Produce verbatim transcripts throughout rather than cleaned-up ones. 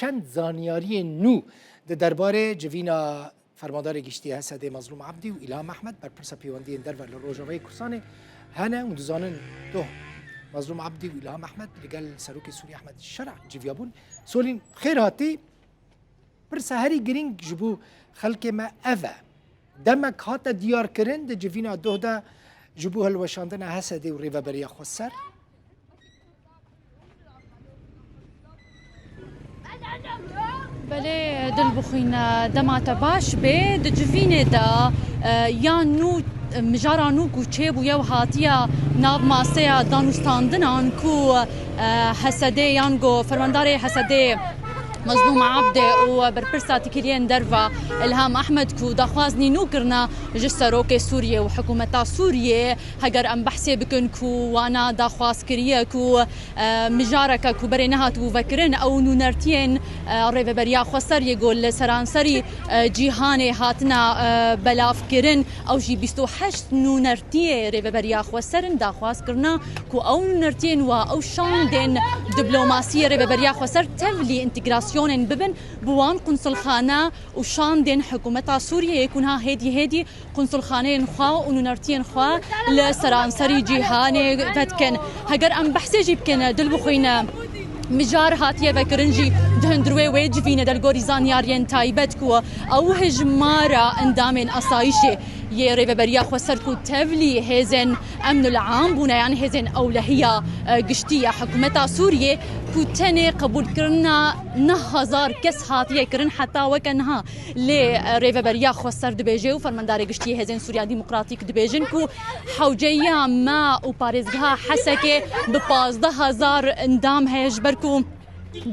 çend zanyariyên nû di derbarê civîna Fermandarê Giştî H S D'ê Mezlûm Ebdî û Îlham Ehmed, berpirsa pêwendiyên derve li Rojavayê Kurdistanê hene û dizanin doh Mezlûm Ebdî û Îlham Ehmed li gel Serokê Sûriyê Ehmed Şera civiyabûn. Solîn, xêr hatî. Pirsa herî girîng ji bo xelkê me ev e. Demek hate diyarkirin di civîna doh de ji bo hilweşandina H S D'ê û Rêveberiya Xweser. Belê, Dilbixwîn, dema te baş bê, di civînê de, e, ya nû, mijara nû ku çêbûye û hatiye nav maseya danûstandinan ku, e, H S D'ê yan go fermandarê H S D'ê Mezlûm Abdê û berpirsa têkiliyên derve Îlham Ehmed ku daxwaz nînû kirine ji serokê Sûriyê û hikûmeta Sûriyê, heger em behsê bikin ku wana daxwaz kiriye ku, e, mijareke ku berê nehatibû vekirin, ew nûnertiyên, e, Rêveberiya Xweser yê ku li seranserî, e, cîhanê hatine, e, belavkirin, ew jî bîst û heşt nûnertiyê Rêveberiya Xweser in, daxwaz kirine ku ew nûnertiyên wa, ew şandên diplomasiyê Rêveberiya Xweser tevlî întegrasyonên bibin bi wan qunsulxane û şandên hikûmeta Sûriyeyê ku niha hêdî hêdî qunsulxaneyên xwe û nûnertiyên xwe li seranserî cîhanê vedikin. Heger em behsê jî bikin, Dilbixwîn, mijar hatiye vekirin jî di hundirê wê civînê de li gorî zanyariyên taybet ku ew hejmara endamên asayişê yê Rêveberiya Xweser ku tevlî hêzên emnul am bûne yan hêzên ewlehiya, e, giştî ya hikûmeta Sûriyê ku tenê qebûlkirina neh hezar kes hatiye kirin heta weke niha. Lê, e, Rêveberiya Xweser dibêje û Fermandarê Giştî Hêzên Sûriya Demokratîk dibêjin ku hewceya me û parêzgeha Hesekê bi pazdeh hezar endam heye, ji ber ku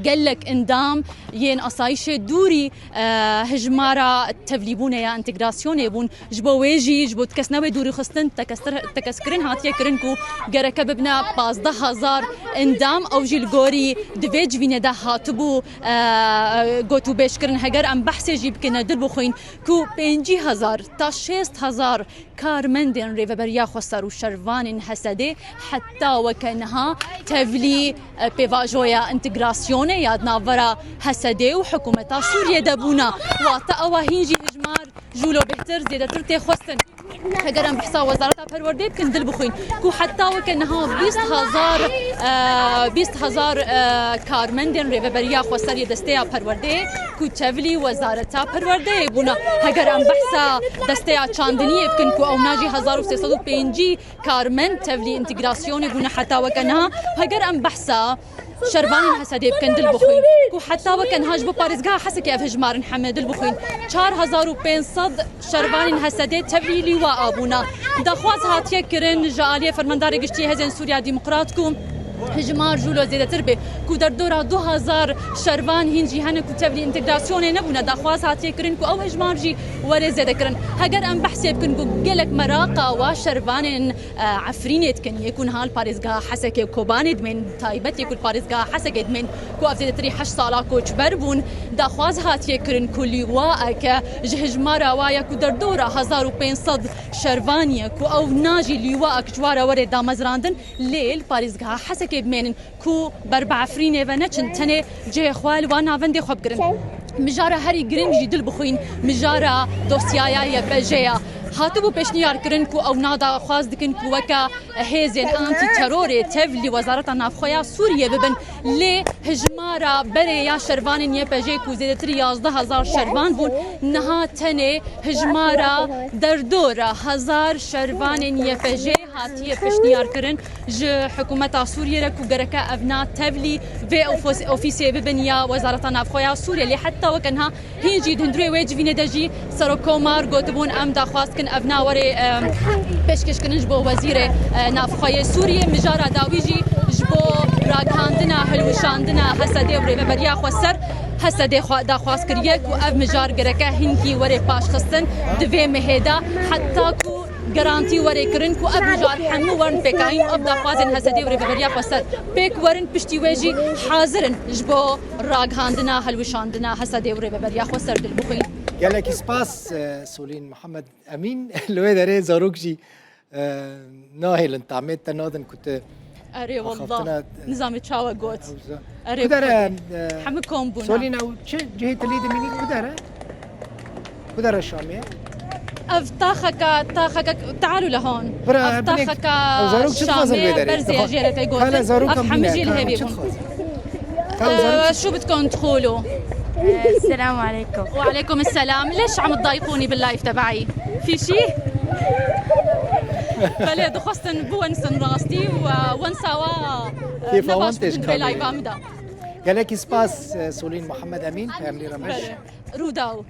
gelek endam yên asayişê dûrî, e, hejmara tevlîbûnê ya întegrasyonê bûn. Ji bo wê jî, ji bo tikesnewê dûrîxistin, tekestir-, tekeskirin hatiye kirin ku gereke bibine pazdeh hezar endam. Ew jî li gorî di vê civînê de hatibû, e, gotûbêjkirin. Heger em behsê jî bikin, Dilbixwîn, ku pêncî hezar ta şêst hezar karmendên Rêveberiya Xweser û şervanên H S D'ê heta weke niha tevlî, e, pêvajoya întegrasyonê ya di navbera H S D'ê û hikûmeta Sûriyê de bûne. Wate ewa hîn jî hejmar jûlo bêhtir zêdetir tê xwestin. Heger em behsa Wezareta Perwerdeyê bikin, Dilbixwîn, ku heta weke niha bîst hezar, e, bîst hezar, e, karmendên Rêveberiya Xweser yê desteya perwerdeyê ku tevlî Wezareta Perwerdeyê bûne. Heger em behsa desteya çandiniyê bikin ku ewna jî hezar û sê sed û pêncî karmend tevlî întegrasyonê bûne heta weke niha. Heger em behsa şervanên H S D'ê bikin, Dilbixwîn, ku heta weke niha ji bo parêzgeha Hesekê ev hejmar in heme, Dilbixwîn, çar hezar û pênc sed şervanên H S D'ê tevlî lîwa bûne. Daxwaz hatiye kirin ji aliyê Fermandarê Giştî Hêzên Sûriya Demokrat ku hejmar jûlo zêdetir bê, ku derdora du hezar şervan hîn jî hene ku tevlî întegrasyonê nebûne. Daxwaz hatiye kirin ku ew hejmar jî were zêdekirin. Heger em behsê bikin ku gelek meraqa wa şervanên, e, Efrînê dikin, yê ku niha li parêzgeha Hesekê û Kobanê dimên, taybet yê ku li parêzgeha Hesekê dimên, ku ev zêdetirî heşt sala koçber bûn, daxwaz hatiye kirin ku lîwaeke ji hejmara wa ye ku derdora hezar û pênc sed şervanî ye, ku ew na jî lîwaek ji wa re were damezrandin, lê li parêzgeha Hesekê bimênin, ku ber bi Efrînê ve neçin, tenê cihê xwe li wan navendê xwe bigirin. Mijara herî giring jî, Dilbixwîn, mijara dosyaya Y P J ya. Hatibû pêşniyar kirin ku ew na daxwaz dikin ku weke hêzên antîterorê tevlî Wezareta Navxwe ya Sûriyê bibin, lê hejmara berê ya şervanên Y P J ku zêdetir yazdeh hezar şervan bûn, niha tenê hejmara derdora hezar şervanên Y P J hatiye pêşniyar kirin ji hikûmeta Sûriyê re ku gereke ev na tevlî vê ofos-, ofîsê bibin ya Wezareta Navxwe ya Sûriyê. Lê heta weke niha hîn jî di hundirê wê civînê de jî Serokkomar gotibûn, em daxwaz dikin ev na were, em, pêşkêşkirin ji bo Wezîrê, e, Navxwe yê Sûriyê. Mijara dawî jî ji bo ragihandina hilwişandina H S D û Rêveberiya Xweser, H S D xwe daxwaz kiriye ku ev mijar gereke hinkî were paşxistin di vê mehê de, heta ku garantî were kirin ku ev mijar hemû werin pêkayîn û ev daxwazên H S D û Rêveberiya Xweser pêk werin, piştî wê jî hazir in ji bo ragihandina, hilwişandina H S D û Rêveberiya Xweser, Dilbixwîn. Gelekî spas, e, Solîn Mihemed Emîn. Li wê derê zarok jî, e, nahêlin, tamê te nadin ku tu Erê wallah. Nizamê çawa got. Erê Kudere, e, hemî kom bûn. Solîna, û çi cihê tilî dimînî? Kudere? Kudere Şamê? Ev taxeka, taxeka, tealû li hon. Bira, ev taxeka Şamê berzê jêre te gotin. Ev hemî jî li hêvî bûn. Ee, şu bit kontrolu. Ee, Selamu aleykum. Ve aleykum selam. Leş am dayqûnî bil live tebaî. Fîşî? Belê, dixwestin biwenisin rastî û, e, wensawa, e, ne baş bû di vê live-a min de. Gelekî spas, e, Solîn Muhammed Emîn, peyamlî Remiş. Belê. Rûdaw.